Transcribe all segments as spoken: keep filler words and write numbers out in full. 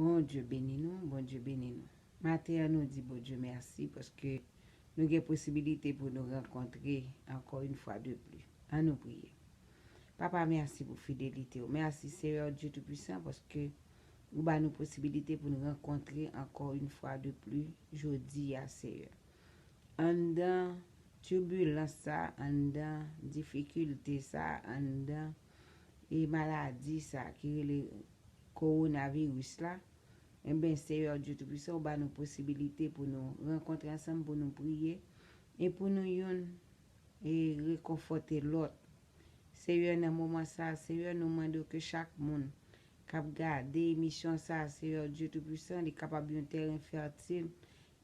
Bondye beni nou, Bondye beni nou. Maten an, nou di Bondye mèsi paske nou gen posibilite pou nou rankontre ankò yon fwa de pli. Ann nou priye. Papa, mèsi pou fidelite w. Mèsi, Seyè Dye Toupisan, paske ou ba nou posibilite pou nou rankontre ankò yon fwa de pli jodi a, Seyè. Anndan tibilans sa, anndan difikilte sa, anndan e maladi sa ki rele kowonaviris la, enben, Seyè Dye Toupisan, ou ba nou posibilite pou nou rankontre ansanm, pou nou priye, e pou nou youn e rekonfòte lòt. Seyè, nan moman sa, Seyè, nou mande w ke chak moun k ap gade emisyon sa, Seyè Dye Toupisan, li kapab yon tèren fètil,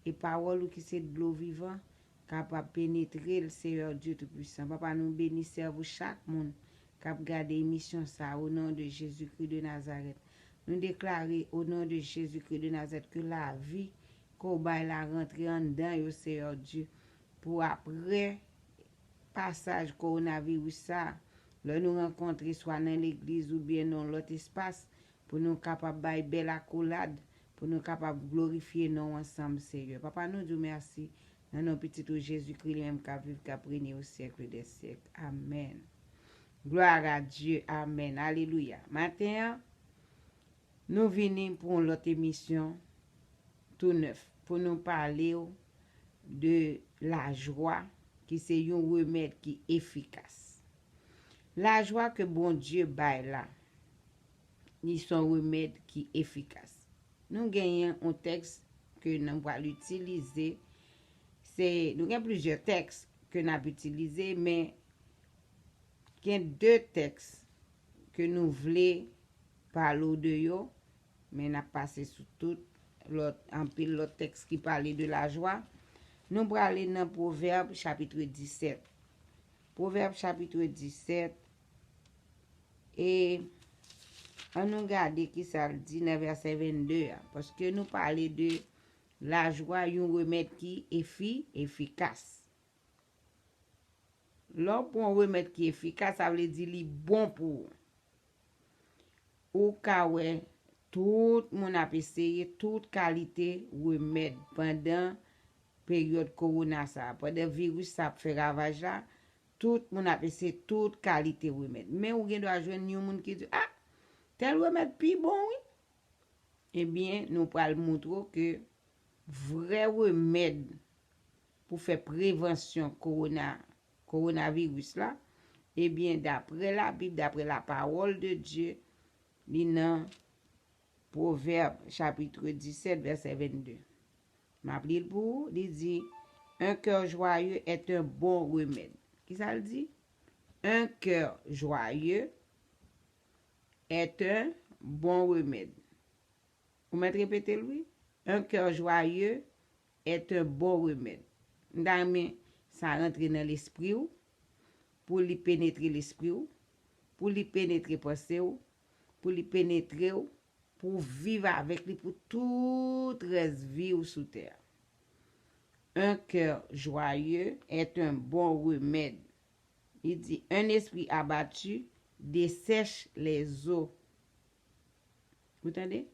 e pawòl ou ki se dlo vivan kapab penetre l, Seyè Dye Toupisan. Papa, nou beni sèvo chak moun k ap gade emisyon sa, o non de Jezikri de Nazarèt. Nou deklare, o non de Jezikri de Nazarèt, ke lavi ke w bay la rantre anndan yo, Seyè Dye, pou apre pasaj kowonaviris sa, lè nou rankontre swa nan legliz oubyen nan lòt espas, pou nou kapab bay bèl akolad, pou nou kapab glorifye non w ansanm, Seyè. Papa, nou di w mèsi nan non Pitit ou Jezikri, li menm k ap viv, k ap renye o syèk dè syèk. Amèn. Gloire à Dieu. Amèn. Alelouya. Maten an, nou vini pou yon lòt emisyon tou nèf, pou nou pale w de lajwa, ki se yon remèd ki efikas. Lajwa ke Bondye bay la, li se yon remèd ki efikas. Nou genyen yon tèks ke nou pral itilize. Se, nou gen plizyè tèks ke n ap itilize, men gen de tèks ke nou vle pale w de yo, men n ap pase sou tout lòt, anpil lòt tèks ki pale de lajwa. Nou prale nan Pwovèb, chapit disèt. Pwovèb, chapit disèt, e ann nou gade ki sa l di nan vèsè vennde a, paske nou pale de lajwa, yon remèd ki efi, efikas. Lè w pran yon remèd ki efikas, sa vle di li bon pou ou. Ou ka wè tout moun ap eseye tout kalite remèd pandan peryòd kowona sa a, pandan viris sa ap fè ravaj la, tout moun ap eseye tout kalite remèd. Men ou gen dwa jwenn yon moun ki di, "A, tèl remèd pi bon, wi." Ebyen, nou pral montre w ke vrè remèd pou fè prevansyon kowona, kowonaviris la, ebyen, daprè Labib, daprè lapawòl de Dye, li nan Pwovèb, chapit disèt, vèsè vennde. M ap li l pou ou, li di, "Un cœur joyeux est un bon remède." Ki sa l di? "Un cœur joyeux est un bon remède." Ou mèt repete l, wi. "Un cœur joyeux est un bon remède." M ta renmen sa rantre nan lespri w, pou li penetre lespri w, pou li penetre panse w, pou li penetre w, pou w viv avèk li pou tout rès vi w sou tè a. "Un cœur joyeux est un bon remède." Li di, "Un esprit abattu dessèche les os." Ou tande?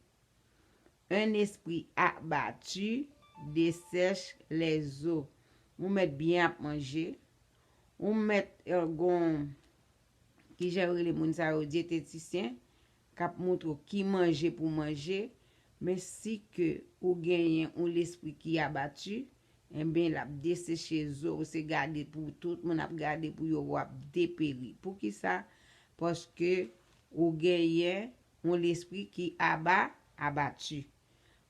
"Un esprit abattu dessèche les os." Ou mèt byen ap manje. Ou mèt, eh, gon, kijan yo rele moun sa yo, dyetetisyen, k ap montre w ki manje pou manje. Men si ke ou genyen yon lespri ki abati, enben, l ap deseche zo w, se gade pou tout moun ap gade pou yo, w ap deperi. Poukisa? Paske ou genyen yon lespri ki aba, abati.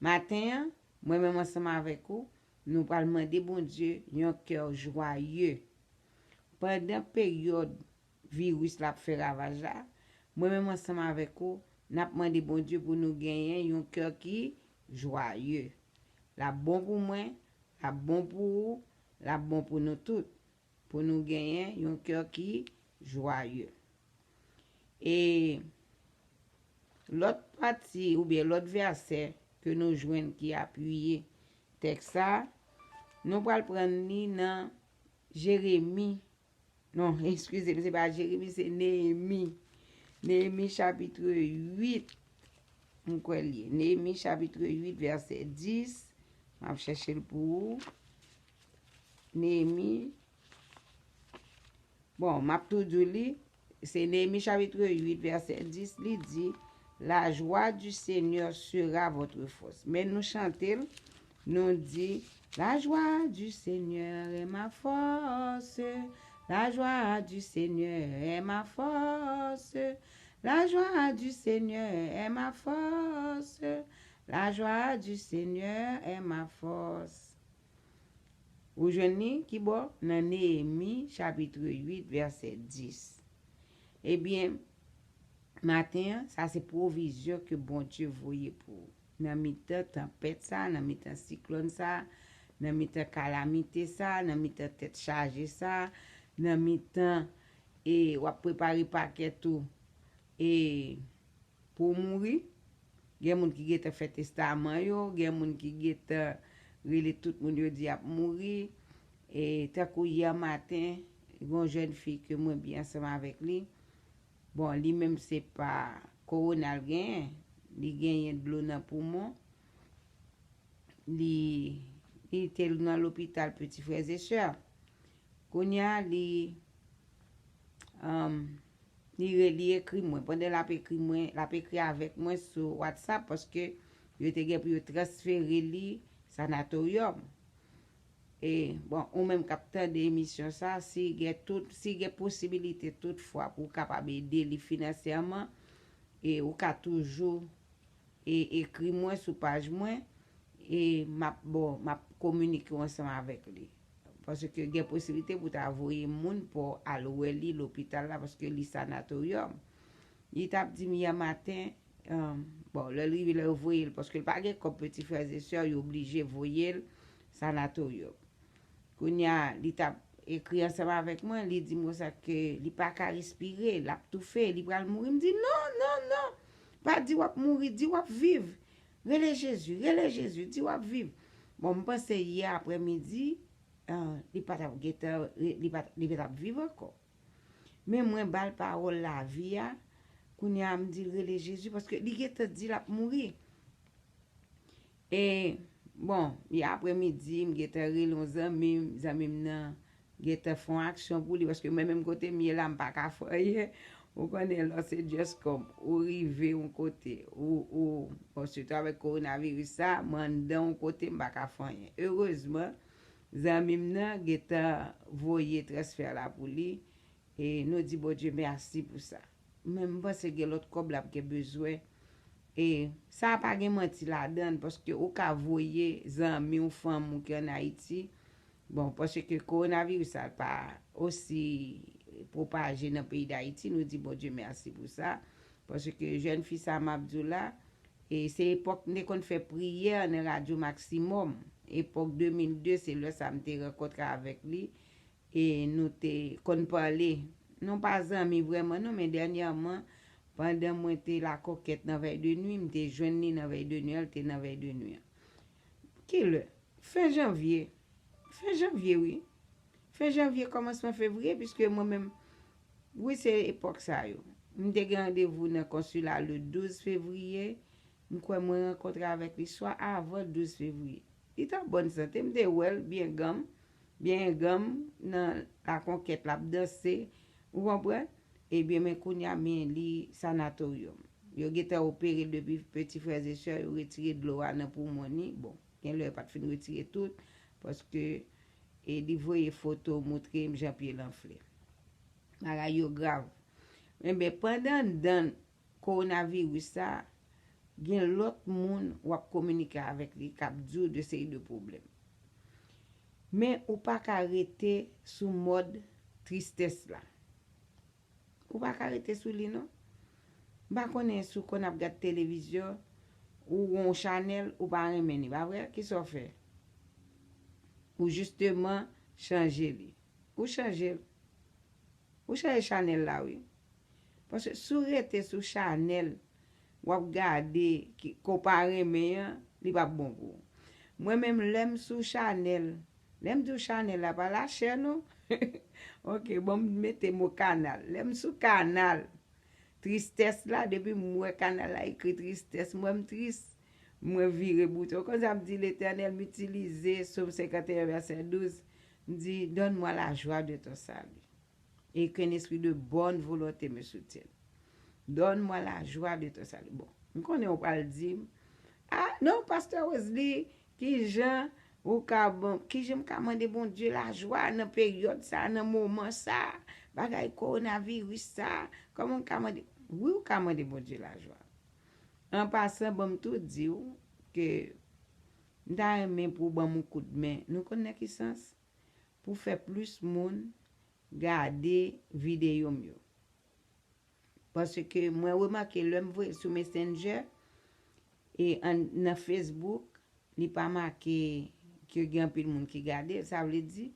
Maten an, mwen menm ansanm avèk ou, nou pral mande Bondye yon kè jwaye. Pandan peryòd viris la ap fè ravaj la, mwen menm ansanm avèk ou, n ap mande Bondye pou nou genyen yon kè ki jwaye. L ap bon pou mwen, l ap bon pou ou, l ap bon pou nou tout, pou nou genyen yon kè ki jwaye. E lòt pati oubyen lòt vèsè ke nou jwenn ki apiye tèks sa, nou pral pran li nan Jeremi. Non, eskize m, se pa Jeremi, se Neyemi. Neyemi chapit uit. M kwè l ye. Neyemi chapit uit, vèsè dis. M ap chèche l pou ou. Neyemi. Bon, m ap tou di w li. Se Neyemi chapit uit, vèsè dis, li di, La joie du Seigneur sera votre force. Men nou chante l, nou di, La joie du Seigneur est ma force. La joie du Seigneur est ma force. La joie du Seigneur est ma force. La joie du Seigneur est ma force. Ou jwenn li ki bò? Nan Neyemi chapit uit, vèsè dis. Ebyen, maten an, sa se pwovizyon ke Bondye voye pou ou. Nan mitan tanpèt sa, nan mitan siklòn sa, nan mitan kalamite sa, nan mitan tèt chaje sa, nan mitan, e, w ap prepare pakèt ou, e, pou w mouri. Gen moun ki gentan fè testaman yo, gen moun ki gentan rele tout moun yo di y ap mouri. E tankou yè maten, gen yon jèn fi ke mwen byen ansanm avèk li. Bon, li menm se pa kowona l genyen, li genyen dlo nan poumon. Li, li te nan lopital, peti frè e sè. Kounye a, li, um, li, re- li ekri mwen. Pandan l ap ekri mwen, l ap ekri avèk mwen sou WhatsApp, paske yo te gen pou yo transfere li sanatoryòm. E, bon, ou menm k ap tande emisyon sa, si gen tout, si gen posibilite toutfwa pou w kapab ede li finansyèman, e ou ka toujou, e, ekri mwen sou paj mwen, e m ap, bon, m ap kominike w ansanm avèk li. Paske gen posiblite pou ta voye moun pou al wè li lopital la, paske li sanatoryòm. Li t ap di m yè maten, um, bon, lè l rive, lè yo voye l, paske l pa gen kòb, peti frè e sè, yo oblije voye l sanatoryòm. Kounye a, li t ap ekri ansanm avèk mwen, li di m konsa ke li pa ka respire, l ap toufe, li pral mouri. M di, "Non, non, non! Pa di w ap mouri, di w ap viv! Rele Jezi, rele Jezi, di w ap viv!" Bon, m panse yè aprèmidi, ah, li pa t ap gentan, li pa, li pa t ap viv ankò. Men mwen ba l pawòl lavi a, kounye a m di l rele Jezi, paske li gentan di l ap mouri. E, bon, yè aprèmidi, m gentan rele yon zanmi m, zanmi m nan gentan fè yon aksyon pou li, paske mwen menm kote m ye la, m pa ka fè anyen. Ou konnen, lò se just kòm ou rive yon kote, ou, ou, bon, sitou avèk kowonaviris sa, m anndan yon kote, m pa ka fè anyen. Erezman, zanmi m nan gentan voye transfè la pou li, e nou di Bondye mèsi pou sa. Men m panse gen lòt kòb l ap gen bezwen. E sa pa gen manti ladan l, paske ou ka voye zanmi w, fanmi w ki ann Ayiti. Bon, paske kowonaviris sa pa osi pwopaje nan peyi Dayiti, nou di Bondye mèsi pou sa. Paske jèn fi sa m ap di w la, e se epòk m te konn fè priyè nan Radyo Maksimòm. Epòk de mil de, se lè sa m te rankontre avèk li. E nou te konn pale. Nou pa zanmi vrèman non, men dènyèman, pandan mwen te Lakòkèt nan vèy de nwi, m te jwenn li nan vèy de nwi an, l te nan vèy de nwi an. Kilè? Fen janvye. Fen janvye, wi. Fen janvye, kòmansman fevriye, piske mwen menm, wi, se epòk sa yo. M te gen randevou nan konsila le douz fevriye. M kwè mwen rankontre avèk li swa avan douz fevriye. Li t an bòn sante, m te wè l byen ganm, byen ganm nan Lakòkèt, l ap danse, ou konprann? Ebyen, men kounye a, men li sanatoryòm. Yo gentan opere l depi, peti frè e sè, yo retire dlo a nan poumon li. Bon, gen lè yo pa t fin retire tout, paske, e li voye foto, montre m jan pye l anfle. Bagay yo grav. Enben, pandan anndan kowonaviris sa, gen lòt moun w ap kominike avèk li k ap di w de seri de pwoblèm. Men ou pa ka rete sou mòd tristès la. Ou pa ka rete sou li non. M pa konnen si w konn ap gad televizyon, ou gen yon chanèl, ou pa renmen li, pa vre? Kisa w fè? Ou jisteman chanje li. Ou chanje l. Ou chanje chanèl la, wi. Paske si w rete sou chanèl w ap gade ki, ke w pa renmen an, li p ap bon pou ou. Mwen menm, lè m sou chanèl, lè m di w chanèl la, pa lachè non. Ok, bon, m mete mo kanal. Lè m sou kanal, tristès la, depi m wè kanal la ekri tristès, m wè m tris, mwen vire bouton. Konsa m di, Letènèl, m itilize Sòm senkanteyen, vèsè douz, m di, Donne-moi la joie de ton salut, et qu'un esprit de bonne volonté me soutienne. Donne-moi la joie de ton salut. Bon, m konnen w pral di m, ah, non, Pastè Wesley, kijan ou ka ban, kijan m ka mande Bondye lajwa nan peryòd sa, nan moman sa, bagay kowonaviris sa, kòman m ka mande? Wi, ou ka mande Bondye lajwa. An pasan, ban m tou di w ke m ta renmen pou w ban m yon kout men. Nou konn nan ki sans? Pou fè plis moun gade videyo m yo. Paske mwen remake lè m voye l sou Messenger e an, nan Facebook, li pa make ke gen anpil moun ki gade l. Sa vle di,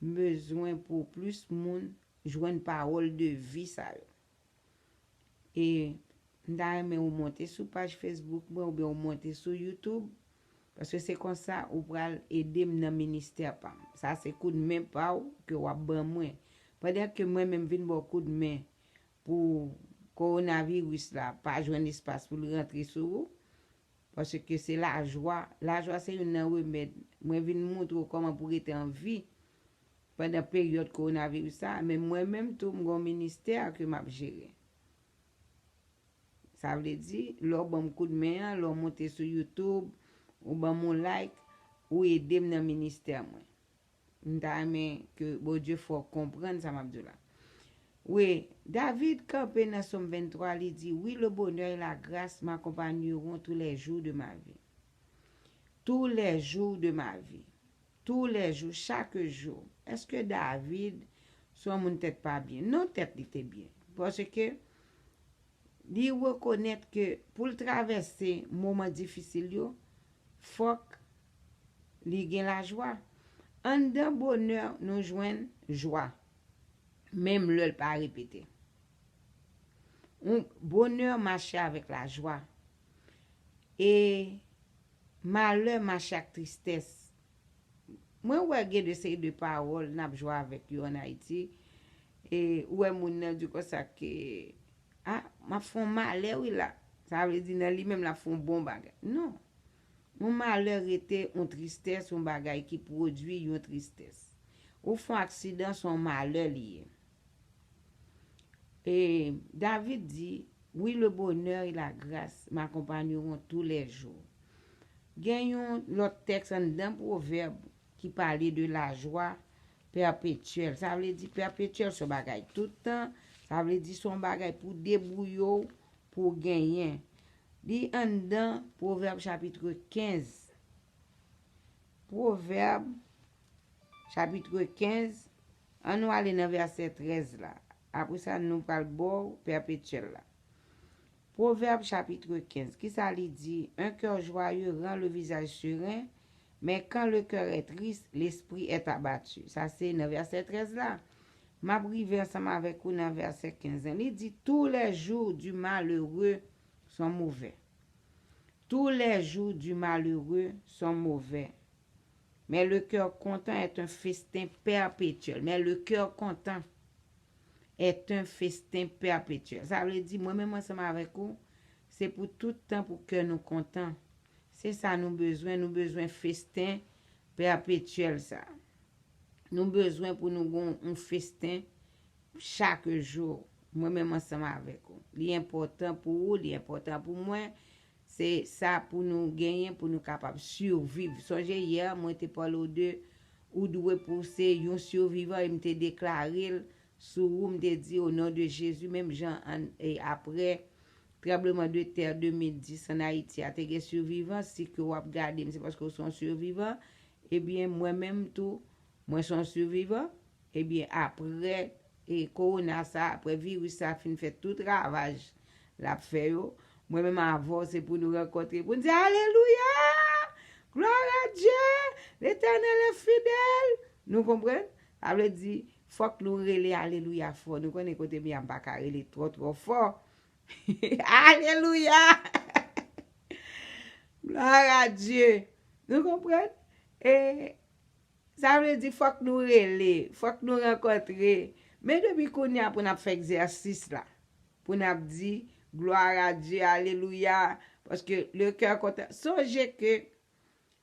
m bezwen pou plis moun jwenn pawòl de vi sa yo. E m ta renmen ou monte sou paj Facebook mwen oubyen ou monte sou YouTube, paske se konsa ou pral ede m nan ministè pa m. Sa se koudmen pa w ke w ap ban mwen. Pandan ke mwen menm vin ba w koudmen pou kowonaviris la pa jwenn espas pou l rantre sou ou, paske se lajwa. Lajwa se youn nan remèd. Mwen vin montre w kòman pou rete an vi pandan peryòd kowonaviris sa, men mwen menm tou, m gen yon ministè ke m ap jere. Sa vle di, lè w ban m koudmen an, lè w monte sou YouTube, ou ban m yon like, ou ede m nan ministè mwen. M ta renmen ke Bondye fè w konprann sa m ap di w la. Wi, David kanpe nan Sòm venntwa, li di, Oui, le bonheur et la grâce m'accompagneront tous les jours de ma vie. Tous les jours de ma vie. Tous les jours, chak jou. Èske David se yon moun tèt pa byen? Non, tèt li te byen. Paske li rekonèt ke pou l travèse moman difisil yo, fòk li gen lajwa. Anndan bonè, nou jwenn jwa, menm lè l pa repete. Yon bonè mache avèk lajwa. E malè mache ak tristès. Mwen wè gen de seri de pawòl n ap jwe avèk yo ann Ayiti. E ou wè moun nan di konsa ke, ah, m ap fè yon malè wi la. Sa vle di nan li menm l ap fè yon bon bagay. Non. Yon malè rete yon tristès, yon bagay ki pwodui yon tristès. Ou fè yon aksidan, se yon malè li ye. E David di, Oui, le bonheur et la grâce m'accompagneront tous les jours. Gen yon lòt tèks anndan Pwovèb ki pale de lajwa pèpetyèl. Sa vle di pèpetyèl se yon bagay tout tan. Sa vle di se yon bagay pou debouye w, pou w genyen. Li anndan Pwovèb chapit kenz. Pwovèb chapit kenz, ann nou ale nan vèsè trèz la. Apre sa, nou pral ba w pèpetyèl la. Pwovèb chapit kenz, kisa li di? Un cœur joyeux rend le visage serein, mais quand le cœur est triste, l'esprit est abattu. Sa se nan vèsè trèz la. M ap rive ansanm avèk ou nan vèsè kenz lan. Li di, Tous les jours du malheureux sont mauvais. Tous les jours du malheureux sont mauvais. Mais le cœur content est un festin perpétuel. Mais le cœur content est un festin perpétuel. Sa vle di, mwen menm ansanm avèk ou, se pou tout tan pou kè nou kontan. Se sa nou bezwen, nou bezwen festen pèpetyèl sa. Nou bezwen pou nou gon yon festen chak jou, mwen menm ansanm avèk ou. Li enpòtan pou ou, li enpòtan pou mwen. Se sa pou nou genyen, pou nou kapab siviv. Sonje yè, mwen te pale w de, ou dwe pou se yon sivivan, e m te deklare l sou ou, m te di, o non de Jezi, menm jan an, e apre tranbleman de tè de mil dis an Ayiti a, te gen sivivan, si ke w ap gade m, se paske w se yon sivivan, ebyen, mwen menm tou, mwen se yon sivivan, ebyen, apre, e kowona sa, apre viris sa fin fè tout ravaj l ap fè yo, mwen menm avè w, se pou nou rankontre, pou n di, Alelouya! Gloire à Dieu! L'Éternel est fidèle! Nou konprann? Sa vle di, fòk nou rele alelouya fò. Nou konnen kote m ye a, m pa ka rele twò, twò fò. Alelouya! Gloire à Dieu! Nou konprann? E sa vle di, fòk nou rele, fòk nou rankontre. Men depi kounye a pou n ap fè egzèsis la. pou n ap di, gloire à Dieu, alelouya, paske le cœur content. Sonje ke,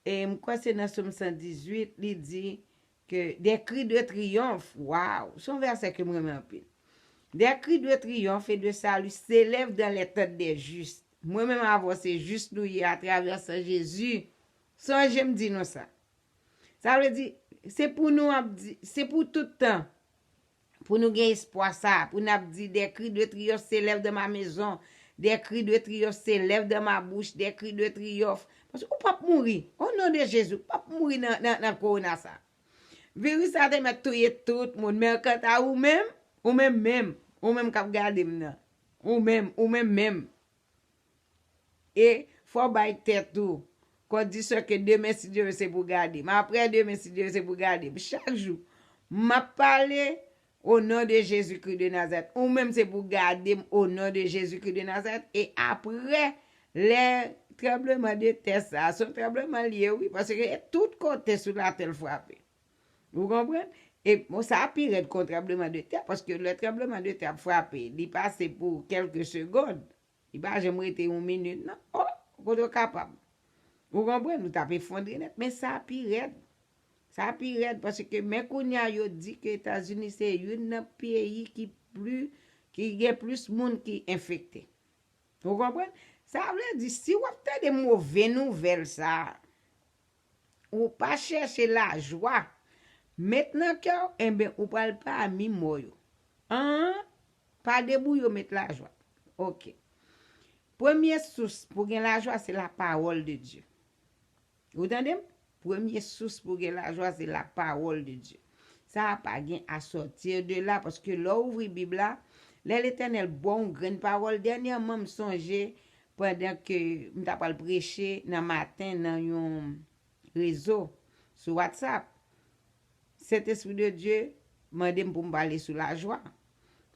e m kwè se nan Sòm san dizuit, li di ke des cris de triomphe, waw, se yon vèsè ke m renmen anpil. Des cris de triomphe et de salut s'élèvent dans les tentes des justes. Mwen menm avè w, se jis nou ye atravè san Jezi. Sonje m di nou sa. Sa vle di, se pou nou ap di, se pou tout tan, pou nou gen espwa sa, pou n ap di, des cris de triomphe s'élèvent dans ma maison, des cris de triomphe s'élèvent dans ma bouche, des cris de triomphe. Paske ou p ap mouri. O non de Jezi, ou p ap mouri nan, nan, nan kowona sa. Viris sa te mèt touye tout moun, men kanta ou menm, ou menm menm, ou menm k ap gade m nan, ou menm, ou menm menm. E fò w bay tèt ou kondisyon ke demen, si Dye vle, se pou gade m. Apre demen, si Dye vle, se pou gade m. Chak jou, m ap pale, o non de Jezi Kris de Nazarèt. Ou menm, se pou gade m, o non de Jezi Kris de Nazarèt. E apre, lè tranbleman de tè sa, se yon tranbleman li ye, wi, paske tout kote sou latè l frape. Ou konprann? E bon, sa pi rèd ke yon tranbleman de tè, paske lè tranbleman de tè ap frape, li pase pou kèlke segonn. Li pa janm rete yon minit, non. O, kote w kapab? Ou konprann? Ou t ap efondre nèt. Men sa pi rèd. Sa pi rèd, paske men kounye a yo di ke Etazini se youn nan peyi ki pli, ki gen plis moun ki enfekte. Ou konprann? Sa vle di, si w ap tande move nouvèl sa, ou pa chèche lajwa met nan kè w, enben, ou pral pami mò yo. An, pa debouye w met lajwa. Oke. Premye sous pou gen lajwa, se la parole de Dieu. Ou tande m? Premye sous pou gen lajwa, se la parole de Dieu. Sa a pa gen à sortir de là, paske lè w ouvri Bib la, lè Letènèl ba w yon grenn pawòl, dènyèman, m sonje, pandan ke m ta pral preche nan maten nan yon rezo sou WhatsApp, Sentespri de Dye mande m pou m pale sou lajwa.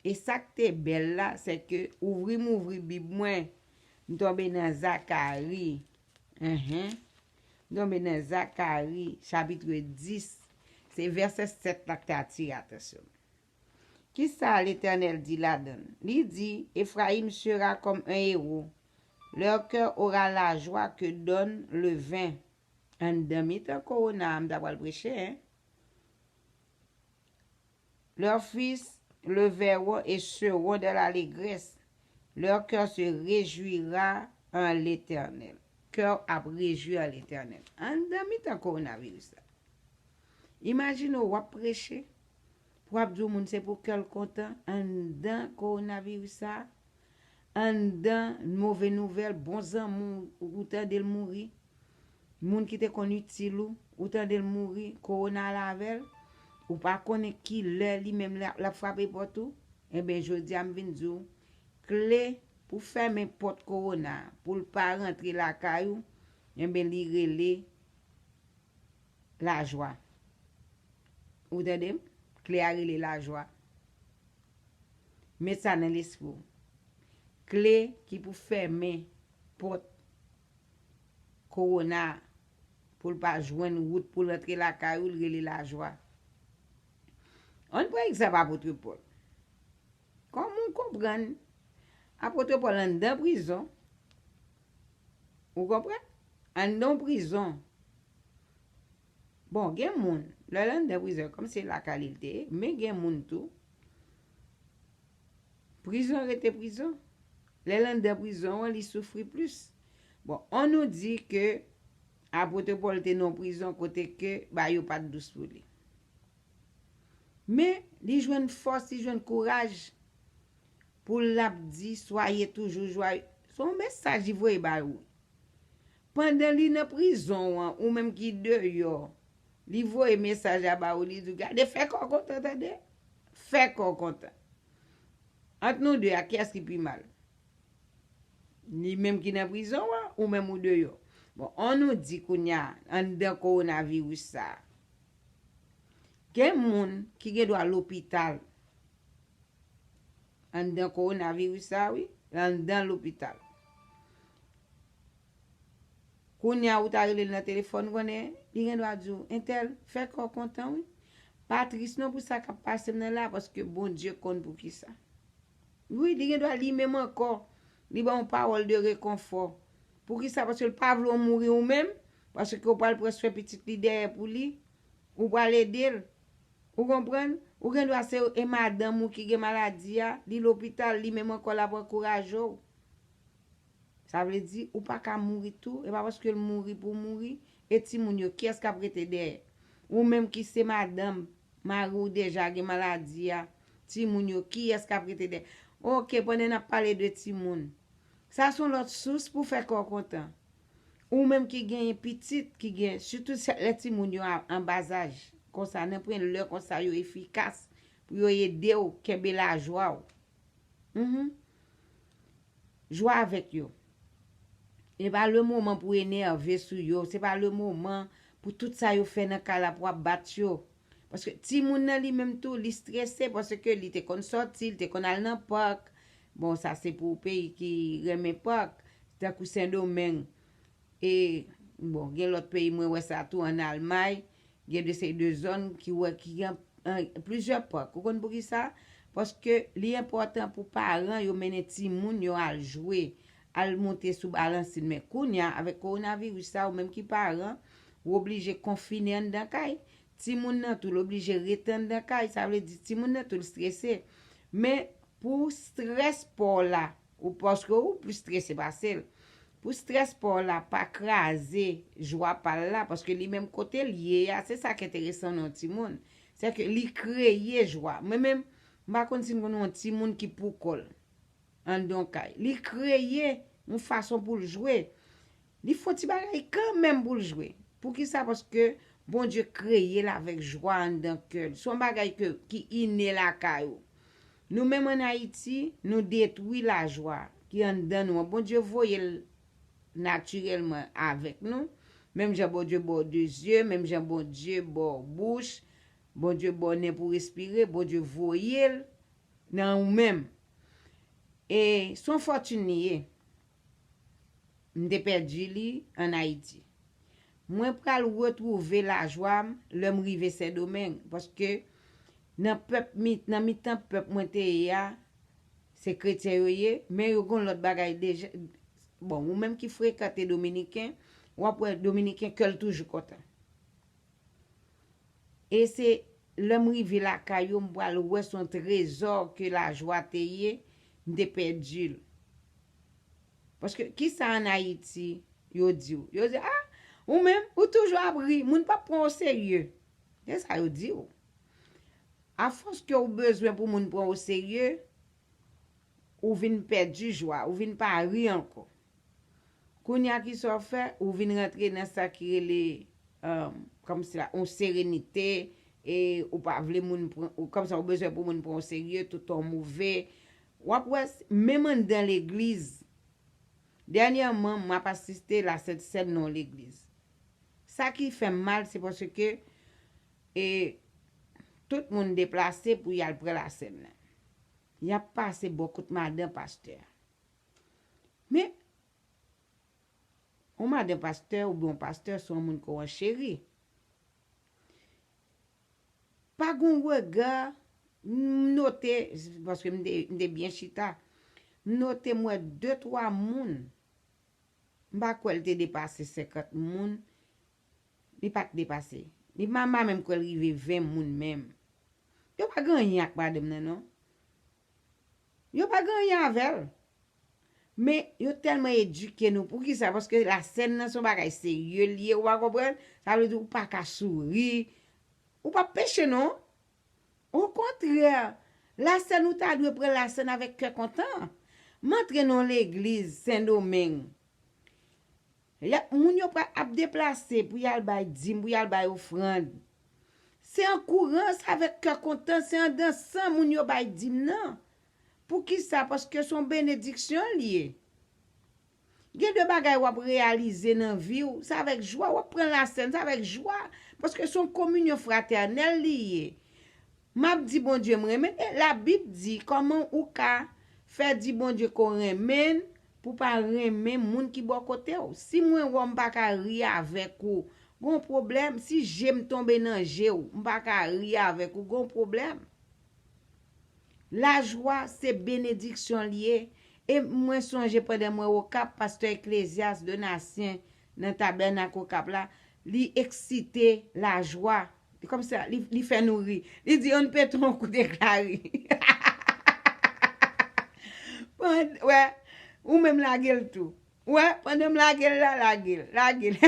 E sa k te bèl la, se ke ouvri m ouvri Bib mwen, m tonbe nan Zakari. Enhen. M tonbe nan Zakari, chapit dis. Se vèsè sèt la k te atire atansyon m. Kisa Letènèl di ladan l? Li di, Efrayim sera comme un héros. Leur cœur aura la joie que donne le vin. Anndan mitan kowona a, m ta pral preche, en. Leurs fils le verront et seront dans l'allégresse. Leur cœur se réjouira en l'Éternel. Kè w ap rejwi an Letènèl. Anndan mitan kowonaviris la. Imajine w, w ap preche, pou w ap di yon moun se pou kè l kontan, anndan kowonaviris sa, anndan move nouvèl, bon zanmi w, ou tande l mouri, moun ki te konn itil ou, ou tande l mouri, kowona la avè l, ou pa konnen ki lè li menm l ap, l ap frape pòt ou, enben, jodi a m vin di w, kle pou fèmen pòt kowona, pou l pa rantre lakay ou, enben, li rele lajwa. Ou tande m? Kle a rele lajwa. Met sa nan lespri w. Kle ki pou fèmen pòt kowona a, pou l pa jwenn wout pou l antre lakay ou, l rele lajwa. Ann pran egzanp apot Pòl. Kòman w konprann apot Pòl anndan prizon? Ou konprann? Anndan yon prizon. Bon, gen moun, lè l anndan prizon, kòm se lakay li l te ye, men gen moun tou, prizon rete prizon. Lè l anndan prizon an, li soufri plis. Bon, ann nou di ke apot Pòl te nan yon prizon kote ke bagay yo pa t dous pou li. Men, li jwenn fòs, li jwenn kouraj pou l ap di, soyez toujours joyeux. Se yon mesaj li voye ba ou. Pandan li nan prizon an, ou menm ki deyò, li voye mesaj la ba ou, li di w, gade, fè kò w kontan, tande. Fè kò w kontan. Ant nou de a, kiyès ki pi mal? Li menm ki nan prizon an, ou menm ou deyò? Bon, ann nou di kounye a, anndan kowonaviris sa a, gen moun ki gen dwa lopital. Anndan kowonaviris sa, wi, anndan lopital. Kounye a, ou ta rele l nan telefòn, konnen, li gen dwa di w, entèl, fè kò w kontan, wi. Pa tris non pou sa k ap pase m nan la, paske Bondye konn poukisa. Wi, li gen dwa li menm ankò. Li ba w yon pawòl de rekonfò. Poukisa? Paske l pa vle w mouri ou menm, paske w pral pran swen pitit li dèyè pou li, ou pral ede l. Ou konprann? Ou gen dwa se e madanm ou ki gen maladi a, li lopital, li menm ankò l ap ankouraje w. Sa vle di, ou pa ka mouri tou, e pa paske l mouri pou w mouri, e timoun yo, kiyès k ap rete dèyè? Ou menm ki se madanm, mari w deja gen maladi a, timoun yo, kiyès k ap rete dèyè? Oke, pandan n ap pale de timoun, sa se yon lòt sous pou fè kè w kontan. Ou menm ki genyen pitit, ki gen, sitou se lè timoun yo a- an bazaj, konsa, nan pwen lè konsa yo efikas pou yo ede w kenbe lajwa w. Mhm. Jwe avèk yo. E pa le moman pou enève sou yo, se pa le moman pou tout sa yo fè nan kay la pou w ap bat yo. Paske timoun nan li menm tou, li strese, paske li te konn sòti, li te konn al nan pak. Bon, sa se pou peyi ki renmen pak, tankou Sendomeng. E, bon, gen lòt peyi, mwen wè sa tou, ann Almay, gen de seri de zòn ki wè ki gen, eh, plizyè pak. Ou konn poukisa? Paske li enpòtan pou paran yo mennen timoun yo al jwe, al monte sou balansin. Men kounye a, avèk kowonaviris sa, ou menm ki paran, ou oblije konfine anndan kay. Timoun nan tou, l oblije rete anndan kay. Sa vle di, timoun nan tou, l strese. Men pou strès pa w la, ou paske ou plis strese pase l. Pou strès pa w la pa kraze jwa pa l la, paske li menm kote l ye a, se sa k enteresan nan yon timoun. Se ke li kreye jwa. Mwen menm, m pa konn si n konn yon timoun ki pou kò l anndan yon kay. Li kreye yon fason pou l jwe. Li fè yon ti bagay kanmenm pou l jwe. Poukisa? Paske Bondye kreye l avèk jwa anndan kè l. Se yon bagay ke, ki ine lakay ou. Nou menm ann Ayiti, nou detwi lajwa ki anndan nou an. Bondye voye l natirèlman avèk nou. Menm jan Bondye ba w de zye, menm jan Bondye ba w bouch, Bondye ba w nen pou respire, Bondye voye l nan ou menm. E se yon fòtin li ye. M te pèdi li ann Ayiti. Mwen pral retwouve lajwa m lè m rive Sendomeng, paske nan pèp mi-, nan mitan pèp mwen te ye a, se kretyen yo ye, men yo gon lòt bagay deja. Bon, ou menm ki frekante dominiken, w ap wè dominiken kè l toujou kontan. E se lè m rive lakay yo, m pral wè se yon trezò ke lajwa te ye, m te pèdi l. Paske kisa ann Ayiti yo di w? Yo di, "Ah, ou menm, ou toujou ap ri, moun p ap pran w serye." Se sa yo di w. Afòs ke w bezwen pou moun pran w serye, ou vin pèdi jwa, ou vin pa ri ankò. Kounye a, kisa w fè? Ou vin rantre nan sa ki rele, um, kòmsi la, yon serenite, e ou pa vle moun pran, ou, kòmsa ou bezwen pou moun pran w serye, tout tan w move. W ap wè, s- menm anndan legliz, dènyèman, m ap asiste Lasent Sèn nan yon legliz. Sa ki fè m mal, se paske, e, tout moun deplase pou y al pran Lasèn nan. Y ap pase bò kot madan pastè a. Men, yon madan pastè oubyen yon pastè se yon moun ke w an cheri. Pa gon rega, m note, paske m te, m te byen chita, m note m wè de, twa moun, m pa kwè l te depase senkant moun, li pa t depase. Li pa, m pa menm kwè l rive ven moun menm. Yo pa gen anyen ak madanm nan, non. Yo pa gen anyen avè l. Men, yo tèlman edike nou. Poukisa? Paske Lasèn nan se yon bagay serye l ye, ou pa konprann? Sa vle di ou pa ka souri. Ou p ap peche, non. Okontrè, Lasèn ou ta dwe pran Lasèn avèk kè kontan. M antre nan yon legliz Sendomeng. Y ap, moun yo pa ap deplase pou y al bay dim, pou y al bay ofrann. Se an kourans, avèk kè kontan, se an dansan moun yo bay dim nan. Poukisa? Paske se yon benediksyon l ye. Gen de bagay w ap reyalize nan vi w, se avèk jwa, w ap pran Lasèn, se avèk jwa, paske se yon kominyon fratènèl li ye. M ap di Bondye m renmen l, e Labib di kòman ou ka fè di Bondye ke w renmen l, pou w pa renmen moun ki bò kote w. Si mwen wè w, m pa ka ri avèk ou, gon pwoblèm. Si je m tonbe nan je w, m pa ka ri avèk ou, gon pwoblèm. Lajwa se benediksyon li ye. E mwen sonje pandan mwen Okap, pastè Eklezyas Donatien nan tabènak Okap la, li eksite lajwa. Kòmsi li, li fè nou ri. Li di, "Ann pete yon kout ekla ri." Wè, ou menm lage l tou. Wè, pandan m lage l la, lage l, lage l.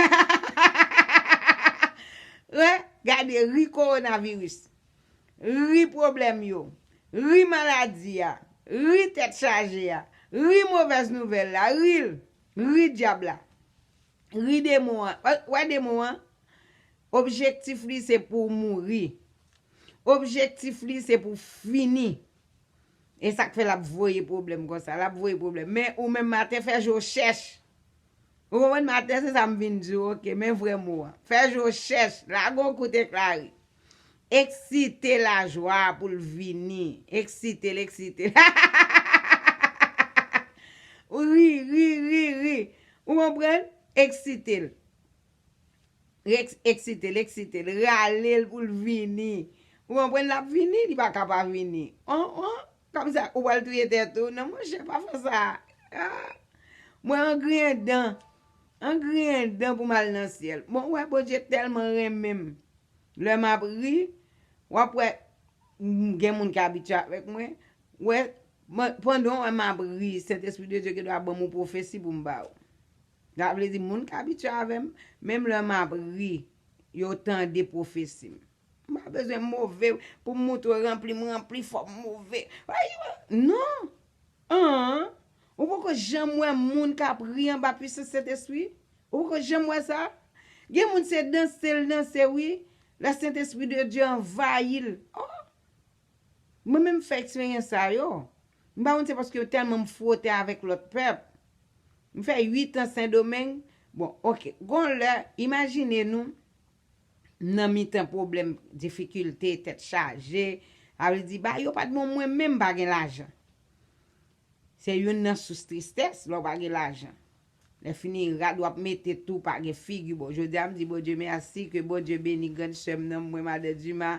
Wè, gade, ri kowonaviris. Ri pwoblèm yo, ri maladi a, ri tèt chaje a, ri movèz nouvèl la, ri l, ri dyab la, ri demon an. Wè, wè demon an, objektif li se pou w mouri. Objektif li se pou w fini. E sa k fè l ap voye pwoblèm konsa, l ap voye pwoblèm. Men ou menm maten fè je w chèch. Ou konprann maten, se sa m vin di w, oke, men vrè mo an. Fè je w chèch, lage yon kout ekla ri. Eksite lajwa pou l vini. Eksite l, eksite l. Ri, ri, ri, ri. Ou konprann? Eksite l. Eks-, eksite l, eksite l. Rale l pou l vini. Ou konprann? L ap vini, li pa ka pa vini. On, on. Kòmsa, ou pral touye tèt ou. Non, monchè, pa fè sa. Ah. Mwen, an griyen dan. An griyen dan pou m al nan syèl. Bon, ou wè, Bondye tèlman renmen m. Lè m ap ri, w ap wè, m, gen moun ki abitye avèk mwen. Wè, mwen, pandan w wè m ap ri, Sentespri de Dye gen dwa ban m yon pwofesi pou m ba w. Sa vle di, moun ki abitye avè m, menm lè m ap ri, yo tande pwofesi m. M pa bezwen move pou m montre w ranpli m, ranpli fò m move. Ay, non! An! Ou poko janm wè moun k ap ri anba pwisans Sentespri? Ou poko janm wè sa? Gen moun se danse l danse wi, lè Sentespri de Dye anvayi l. Oh! Mwen menm m fè eksperyans sa yo. M pa konn se paske tèlman m fwote avèk lòt pèp. M fè uit an Sendomeng. Bon, oke. Gon lè, imajine nou, m nan mitan pwoblèm, difikilte, tèt chaje. Sa vle di, ba yo pa t bon mwen menm pa gen lajan. Se youn nan sous tristès, lè w pa gen lajan. Lè fini, rad w ap mete tou, pa gen figi. Bon, jodi a m di Bondye mèsi, ke Bondye beni grann sè m nan, mwen, Madan Dima,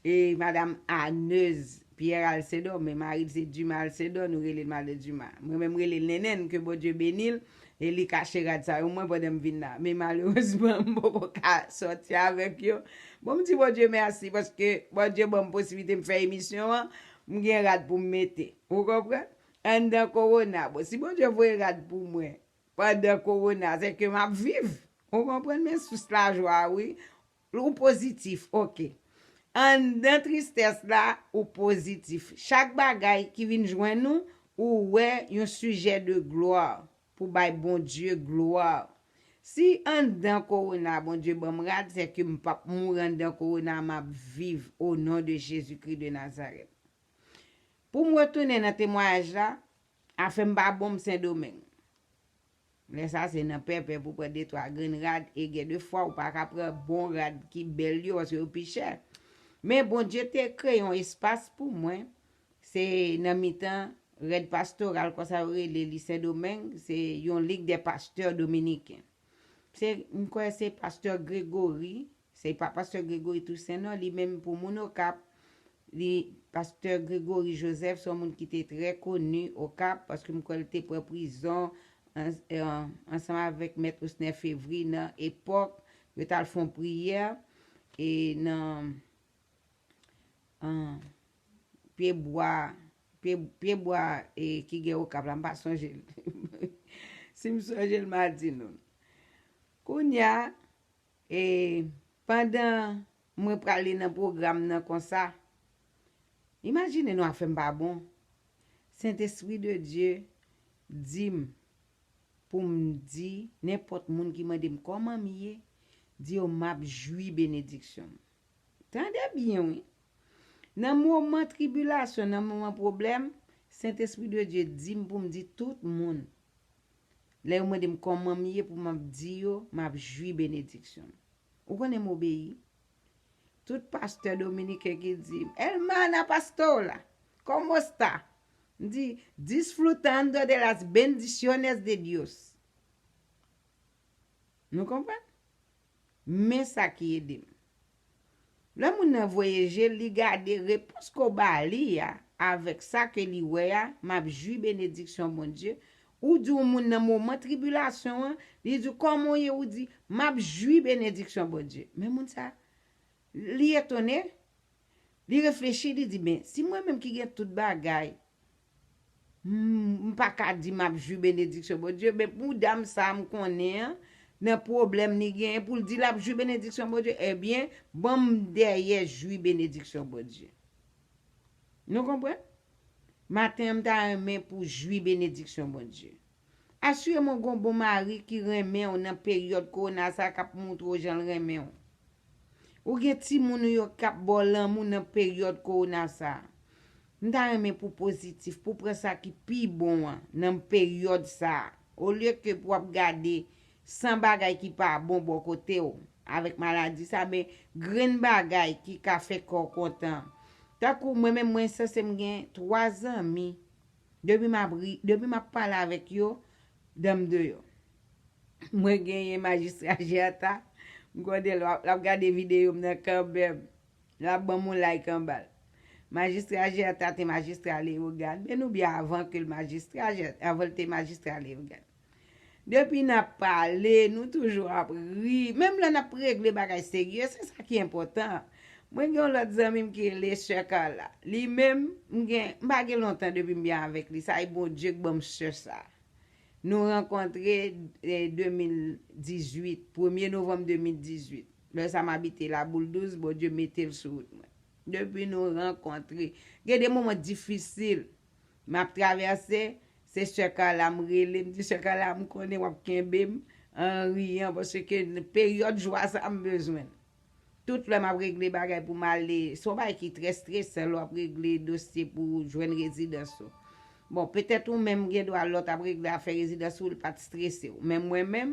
e Madan Aneuz Pierre al Sendomeng, men mari l se Dima al Sendomeng, nou rele l Madan Dima. Mwen menm, m rele l Nennenn, ke Bondye beni l, e li kache rad sa yo mwen pandan m vin la. Men malerezman, m poko ka sòti avèk yo. Bon, m di Bondye mèsi, paske Bondye ban m posiblite m fè emisyon an, m gen rad pou m mete. Ou konprann? Anndan kowona. Bon, si Bondye voye rad pou mwen pandan kowona, se ke m ap viv. Ou konprann? Men sous lajwa, wi. Ou pozitif, oke. Anndan tristès la, ou pozitif. Chak bagay ki vin jwenn ou, ou wè yon sijè de glwa pou bay Bondye glwa. Si anndan kowona Bondye ban m rad, se ke m p ap mouri anndan kowona, m ap viv o non de Jezikri de Nazarèt. Pou m retounen nan temwayaj la, afè m pa bon m Sendomeng. Lè sa se nan pèpè pou pran de twa grenn rad e gen de fwa ou pa ka pran bon rad ki bèl yo paske yo pi chè. Men Bondye te kreye yon espas pou mwen. Se nan mitan rèd pastoral konsa yo rele li Sendomeng, se yon lig dè pastè dominiken. Se, m kwè se pastè Gregory, se pa pastè Gregory Toussaint non, li menm pou moun Okap, li, pastè Gregory Joseph, se yon moun ki te trè koni Okap, paske m kwè l te pran prizon an, an, ansanm avèk mèt Osner Fevry nan epòk, yo t al fè yon priyè, e nan, an, pye bwa, pye, pye bwa, e, ki gen Okap la, m pa sonje l. Si m sonje l, m a di nou l. Kounye a, e, pandan mwen prale nan pwogram nan konsa, imajine nou afè m pa bon. Sentespri de Dye di m pou m di nenpòt moun ki mande m kòman m ye, di yo m ap jwi benediksyon m. Tande byen, wi. Nan moman tribilasyon, nan moman pwoblèm, Sentespri de Dye di m pou m di tout moun. Lè yo mande m kòman m ye, pou m ap di yo, m ap jwi benediksyon m. Ou konnen m obeyi. Tout pastè dominiken ki di m, "Hermana pastora, ¿cómo está?" M di, "Disfrutando de las bendiciones de Dios." Nou konprann? Men sa ki ede m. Lè moun nan voye je l, li gade repons ke w ba li a, avèk sa ke li wè a, m ap jwi benediksyon Bondye. Ou di yon moun nan moman tribilasyon an, li di w, "Kòman w ye?" Ou di, "M ap jwi benediksyon Bondye." Men moun sa, li etone, li reflechi, li di, "Men, si mwen menm ki gen tout bagay, m, m pa ka di m ap jwi benediksyon Bondye, men pou dam sa m konnen an, nan pwoblèm li genyen, pou l di l ap jwi benediksyon Bondye, ebyen, ban m dèyè jwi benediksyon Bondye." Nou konprann? Maten an, m ta renmen pou jwi benediksyon Bondye. Asireman w gen yon bon mari ki renmen w nan peryòd kowona sa, k ap montre w jan l renmen w. Ou gen timoun ou yo k ap ba w lanmou nan peryòd kowona sa. M ta renmen pou w pozitif, pou w pran sa ki pi bon an nan peryòd sa. Olye ke pou w ap gade san bagay ki pa bon bò kote w avèk maladi sa, men grenn bagay ki ka fè kè w kontan. Tankou mwen menm, mwen sanse m gen twa zanmi. Depi m ap ri, depi m ap pale avèk yo, dan m deyò. Mwen genyen majistra Jèta, m konnen l ap, l ap gade videyo m nan kanmenm. L ap ban m yon like anba l. Majistra Jèta te majistra Leyogàn, men nou byen avan ke l majistra Jèta, avan l te majistra Leyogàn. Depi n ap pale, nou toujou ap ri. Menm lè n ap regle bagay serye, se sa ki enpòtan. Mwen gen yon lòt zanmi m ki rele Sè Carla. Li menm, m gen, m pa gen lontan depi m byen avèk li. Sa e Bondye k ban m sè sa. Nou rankontre, eh, de mil dizuit, premye novanm de mil dizuit. Lè sa m abite Laboul Douz, Bondye mete l sou wout mwen. Depi nou rankontre, gen de moman difisil m ap travèse, se Sè Carla m rele, m di, "Sè Carla, m konnen w ap kenbe m an riyan, paske peryòd jwa sa m bezwen l." Tout lè m ap regle bagay pou m ale, se yon bagay ki trè stresan lè w ap regle dosye pou w jwenn rezidans ou. Bon, petèt ou menm gen dwa lè w t ap regle afè rezidans ou, li pa t strese w. Men mwen menm,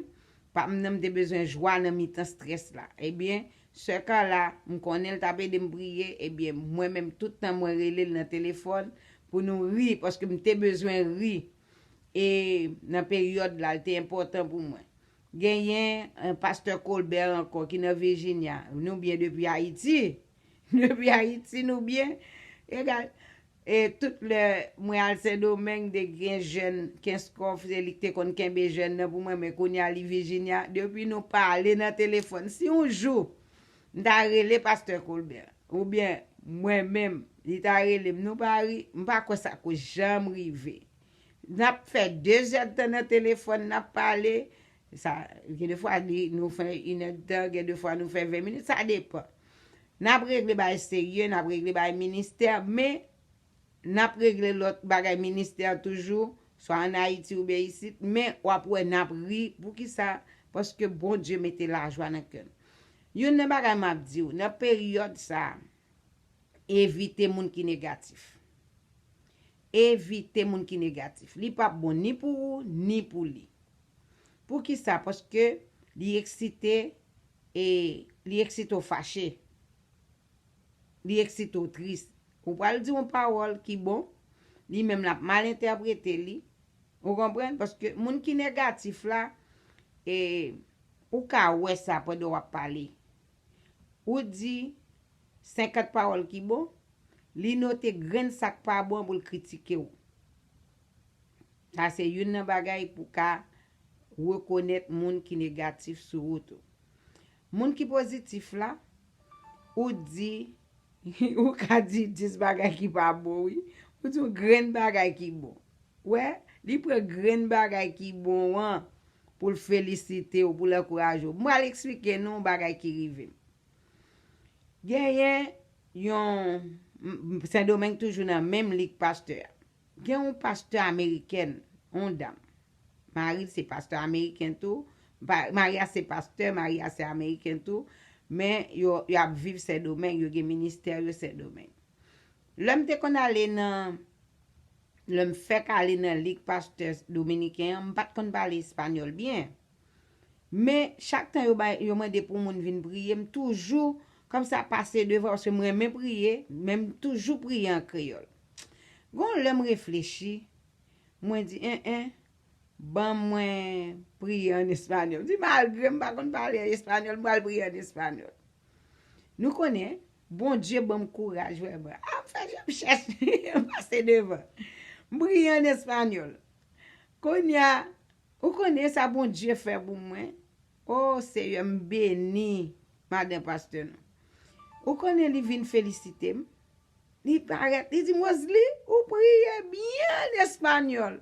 pa m nan m te bezwen jwa nan mitan strès la. Ebyen, Sè Carla, m konnen l t ap ede m priye, ebyen, mwen menm, tout tan mwen rele l nan telefòn pou nou ri, paske m te bezwen ri. E nan peryòd la, l te enpòtan pou mwen. Genyen, eh, pastè Colbert ankò ki nan Virginia. Nou byen depi Ayiti. Depi Ayiti, nou byen. Egal. E tout lè mwen al Sendomeng, te gen jèn Kenskòf, se li k te konn kenbe jèn nan pou mwen, men kounye a li Virginia. Depi nou pale nan telefòn, si yon jou m ta rele pastè Colbert, oubyen mwen menm, li ta rele m, nou pa ri, m pa kwè sa ko janm rive. N ap fè de zèdtan nan telefòn, n ap pale. Sa, gen de fwa, li, nou fè inèdtan, gen de fwa, nou fè ven minit, sa depann. N ap regle bagay serye, n ap regle bagay ministè, men n ap regle lòt bagay ministè toujou, swa ann Ayiti oubyen isit, men w ap wè n ap ri. Poukisa? Paske Bondye mete lajwa nan kè n. Youn nan bagay m ap di w, nan peryòd sa a, evite moun ki negatif. Evite moun ki negatif. Li p ap bon ni pou ou, ni pou li. Poukisa? Paske li eksite, e li eksite w fache. Li eksite w tris. Ou pral di yon pawòl ki bon, li menm l ap mal entèprete li. Ou konprann? Paske moun ki negatif la, e, ou ka wè sa pandan w ap pale. Ou di senkant pawòl ki bon, li note grenn sa k pa bon pou l kritike w. Sa se youn nan bagay pou w ka rekonèt moun ki negatif sou wout ou. Moun ki pozitif la, ou di, ou ka di dis bagay ki pa bon, wi. Ou di yon grenn bagay ki bon. Wè, li pran grenn bagay ki bon an pou l felisite w, pou l ankouraje w. M pral eksplike nou yon bagay ki rive m. Genyen yon, m, m, Sendomeng toujou nan menm lig pastè a. Gen yon pastè amerikèn, yon dam. Mari l se pastè ameriken tou. Pa, mari a se pastè, mari a se ameriken tou. Men yo, y ap viv Sendomeng, yo gen ministè yo Sendomeng. Lè m te konn ale nan, lè m fèk ale nan lig pastè dominiken an, m pa t konn pale espanyòl byen. Men, chak tan yo bay, yo mande pou moun vin priye, m toujou kòmsi ap pase devan, paske m renmen priye, men m toujou priye an kreyòl. Gon lè m reflechi, mwen di, en, en, ban mwen priye an espanyòl. M di, malgre m pa konn pale espanyòl, m pral priye an espanyòl. Nou konnen, Bondye ban m kouraj vrèman. A, m fè jan m chèche, m pase devan. M priye an espanyòl. Kounye a, ou konnen sa Bondye fè pou mwen? O Seyè, m beni madan pastè nou. Ou konnen li vin felisite m. Li parèt, li di m, Rosalie, ou priye byen an espanyòl.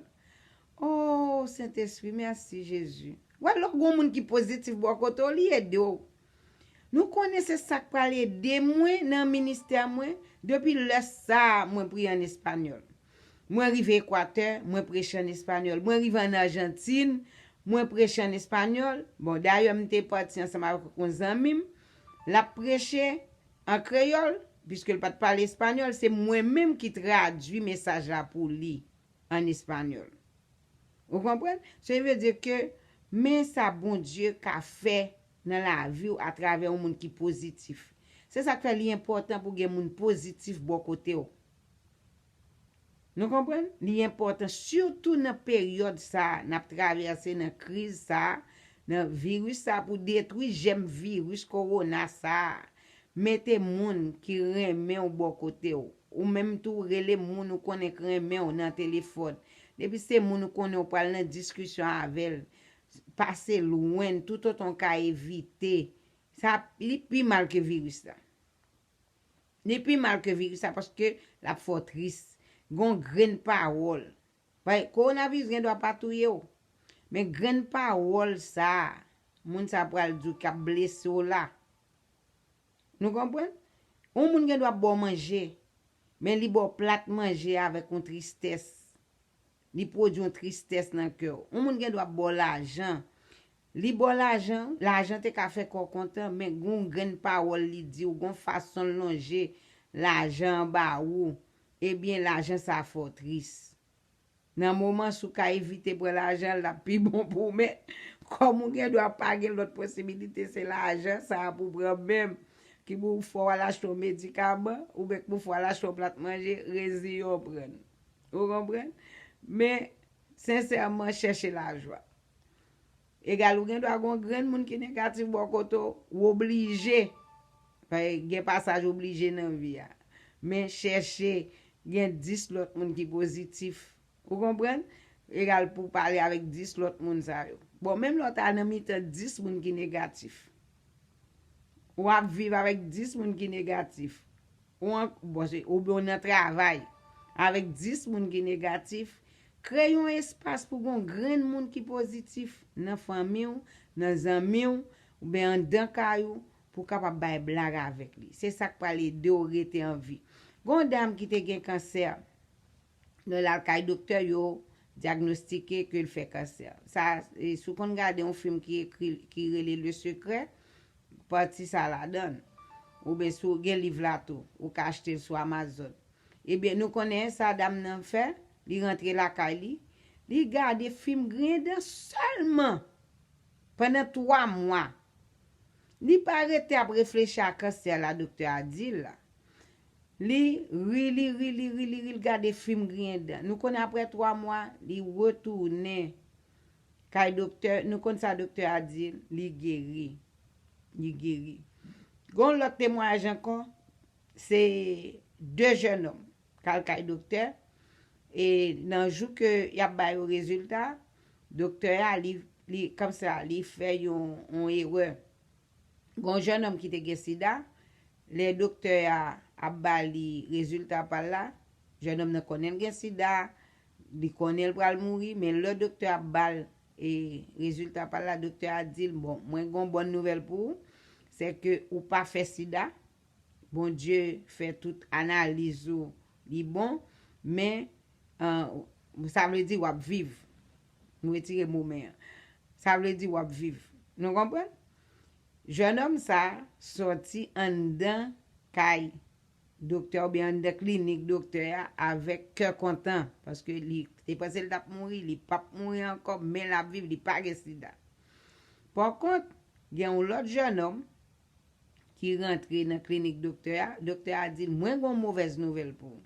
O Sentespri, mèsi Jezi. Wè, lè w gen yon moun ki pozitif bò kote w, li ede w. Nou konnen se sa k pral ede mwen nan ministè mwen. Depi lè sa a, mwen priye an espanyòl. Mwen rive Ekwatè, mwen preche an espanyòl. Mwen rive an Ajantin, mwen preche an espanyòl. Bon, dayè, m te pati ansanm avèk yon zanmi m. L ap preche an kreyòl, piske l pa t pale espanyòl, se mwen menm ki tradui mesaj la pou li an espanyòl. Ou konprann? Sa vle di ke men sa Bondye ka fè nan lavi w atravè yon moun ki pozitif. Se sa k fè li enpòtan pou gen moun pozitif bò kote w. Nou konprann? Li enpòtan, sitou nan peryòd sa a n ap travèse, nan kriz sa a, nan viris sa a, pou detwi jèm viris kowona sa a. Mete moun ki renmen w bò kote w. Ou menm tou, rele moun ou konnen k renmen w nan telefòn. Depi se moun ou konnen w pral nan diskisyon avè l, pase lwen l, toutotan w ka evite. Sa, li pi mal ke viris la. Li pi mal ke viris la paske l ap fè w tris. Gon grenn pawòl. Bay, kowonaviris gen dwa pa touye w. Men grenn pawòl sa a, moun sa pral di w k ap blese w la. Nou konprann? Yon moun gen dwa ba w manje, men li ba w plat manje avèk yon tristès. Li pwodui yon tristès nan kè w. Yon moun gen dwa ba w lajan. Li ba w lajan, lajan te ka fè kè w kontan, men gon grenn pawòl li di w, gon fason l lonje lajan an ba ou, ebyen lajan sa a fè w tris. Nan moman si w ka evite pran lajan l, l ap pi bon pou w, men kòm ou gen dwa pa gen lòt posibilite, se lajan sa a pou w pran menm, ki pou fè w al achte yon medikaman, oubyen ki pou fè w al achte yon plat manje, reziye w pran l. Ou konprann? Men, sensèman, chèche lajwa. Egal, ou gen dwa gen yon grenn moun ki negatif bò kote w, ou oblije. Gen pasaj oblije nan vi a. Men chèche gen dis lòt moun ki pozitif. Ou konprann? Egal pou pale avèk dis lòt moun sa yo. Bon, menm lè w ta nan mitan dis moun ki negatif, w ap viv avèk dis moun ki negatif. Ou an, bon, se, oubyen w nan travay avèk dis moun ki negatif, kreye yon espas pou gon grenn moun ki pozitif nan fanmi w, nan zanmi w, oubyen anndan kay ou, pou w kapab bay blag avèk li. Se sa k pral ede w rete an vi. Gon dam ki te gen kansè, lè l al kay doktè, yo dyagnostike ke l fè kansè. Sa, e, si w konn gade yon fim ki ekri, ki rele Le Secret, pati sa ladan l. Oubyen si w gen liv la tou, ou ka achte l sou Amazon. Ebyen, nou konnen sa dam nan fè, li rantre lakay li, li gade fim griyen dan sèlman pandan twa mwa. Li pa rete ap reflechi a kansè la doktè a di l la. Li ri, li ri, li ri, li ri, li gade fim griyen dan. Nou konnen apre twa mwa, li retounen kay doktè. Nou konn sa doktè a di l, li geri. Li geri. Gon lòt temwayaj ankò, se de jennonm k al kay doktè. E nan jou ke y ap ba yo rezilta, doktè a, li, li, kòmsa, li fè yon, yon erè. Gon jennonm ki te gen sida, lè doktè a ap ba li rezilta pa l la, jennonm nan konnen l gen sida, li konnen l pral mouri, men lè doktè a ap ba l, e, rezilta pa l la, doktè a di l, bon, mwen gon bòn nouvèl pou ou, se ke ou pa fè sida, Bondye fè tout analiz ou, li bon, men, an, sa vle di w ap viv. Nou retire mo men an. Sa vle di w ap viv. Nou konprann? Jennonm sa sòti anndan kay doktè oubyen anndan klinik doktè a avèk kè kontan, paske li te panse l t ap mouri, li p ap mouri ankò, men l ap viv, li pa gen sida. Pa kont, gen yon lòt jennonm ki rantre nan klinik doktè a, doktè a di l, mwen gon movèz nouvèl pou ou.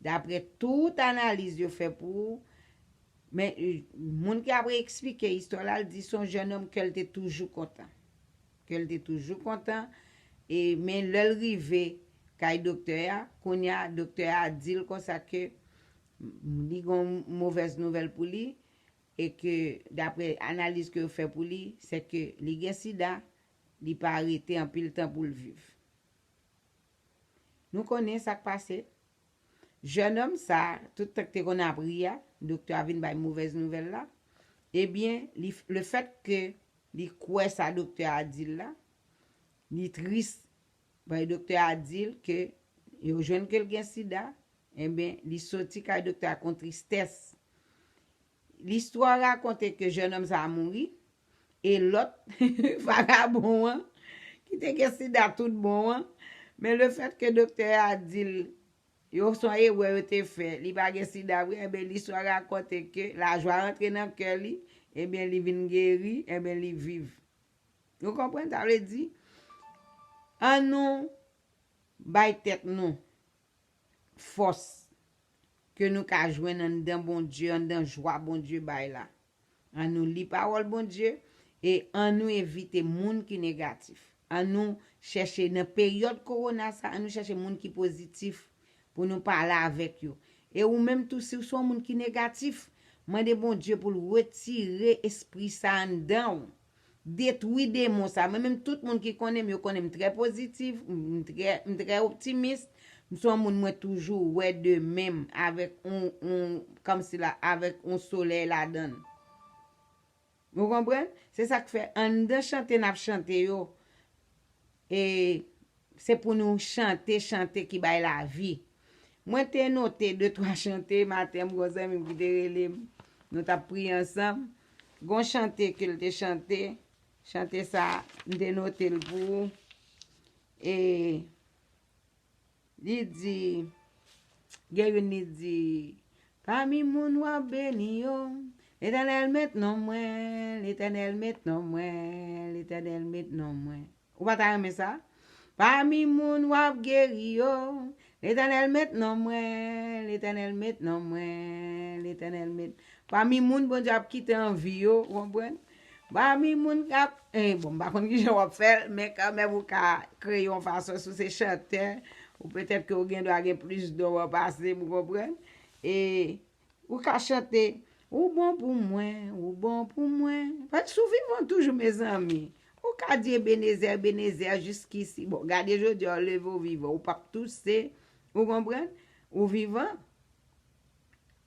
Daprè tout analiz yo fè pou ou, men, e, moun ki ap eksplike istwa la, l di se yon jennonm ke l te toujou kontan. Ke l te toujou kontan, E men lè l rive kay doktè a, kounye a doktè a di l konsa ke li gen yon movèz nouvèl pou li, e ke daprè analiz ke yo fè pou li, se ke li gen sida, li pa rete anpil tan pou l viv. Nou konnen sa k pase. Jènòm sa, tout tan k te konn ap ri a, doktè a vin bay movèz nouvèl la. Ebyen, li, lefèt ke li kwè sa doktè a di l la, li tris. Paske doktè a di l ke yo jwenn ke l gen sida, ebyen, li soti kay doktè a kon tristès. Listwa rakonte ke jènòm sa a mouri, e lòt vagabon an, ki te gen sida tout bon an, men lefèt ke doktè a di l, yo se yon erè yo te fè, li pa gen sida vre, ebyen listwa rakonte ke lajwa rantre nan kè li, ebyen li vin geri, ebyen li viv. Ou konprann? Sa vle di, ann nou bay tèt nou fòs ke nou ka jwenn anndan Bondye, anndan jwa Bondye bay la. Ann nou li pawòl Bondye e ann nou evite moun ki negatif. Ann nou chèche, nan peryòd kowona sa, ann nou chèche moun ki pozitif pou nou pale avèk yo. E ou menm tou, si w se yon moun ki negatif, mande Bondye pou l retire espri sa anndan w. Detwi demon sa. Mwen menm, tout moun ki konnen m, yo konnen m trè pozitif, m trè, m trè optimis. M se yon moun, mwen toujou wè demen m avèk yon, yon, kòmsi la, avèk yon solèy ladan l. Ou konprann? Se sa k fè, anndan chante n ap chante yo, e se pou nou chante, chante ki bay lavi. Mwen te note de twa chante maten, m gon zanmi m ki te rele m, nou t ap priye ansanm. Gon chante ke l te chante, chante sa, m te note l pou ou. E li di, gen youn li di, pami moun w ap beni yo, Letènèl met non mwen, Letènèl met non mwen, Letènèl met non mwen. Ou pa ta renmen sa? Pami moun w ap geri yo, Letènèl met non mwen, Letènèl met non mwen, Letènèl met. Pami moun Bondye ap kite an vi yo, ou konprann? Pami moun k ap, eh, bon, m pa konn kijan w ap fè l, men kanmenm ou ka kreye yon fason, si w se chantè, ou petèt ke ou gen dwa gen plis don an pase m, ou konprann? E ou ka chante, ou bon pou mwen, ou bon pou mwen. Paske si w vivan toujou, mezanmi, ou ka di Ebenezè, Ebenezè, jiskisi. Bon, gade jodi a, w leve, w vivan, ou p ap touse, ou konprann? Ou vivan.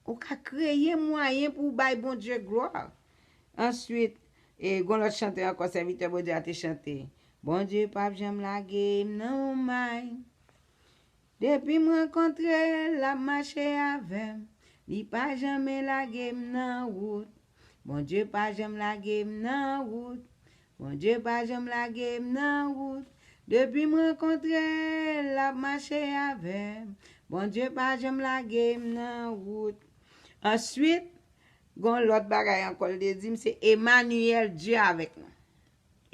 Ou ka kreye mwayen pou w bay Bondye glwa. Answit, e, gon lòt chante ankò, sèvitè Bondye a te chante. Bondye p ap janm lage m nan yon may. Depi m rankontre l, l ap mache avè m. Li pa janmen lage m nan wout. Bondye pa janm lage m nan wout. Bondye pa janm lage m nan wout. Depi m rankontre l, l ap mache avè m. Bondye pa janm lage m nan wout. Answit, gon lòt bagay ankò l te di m, se Emaniyèl, Dye avèk nou.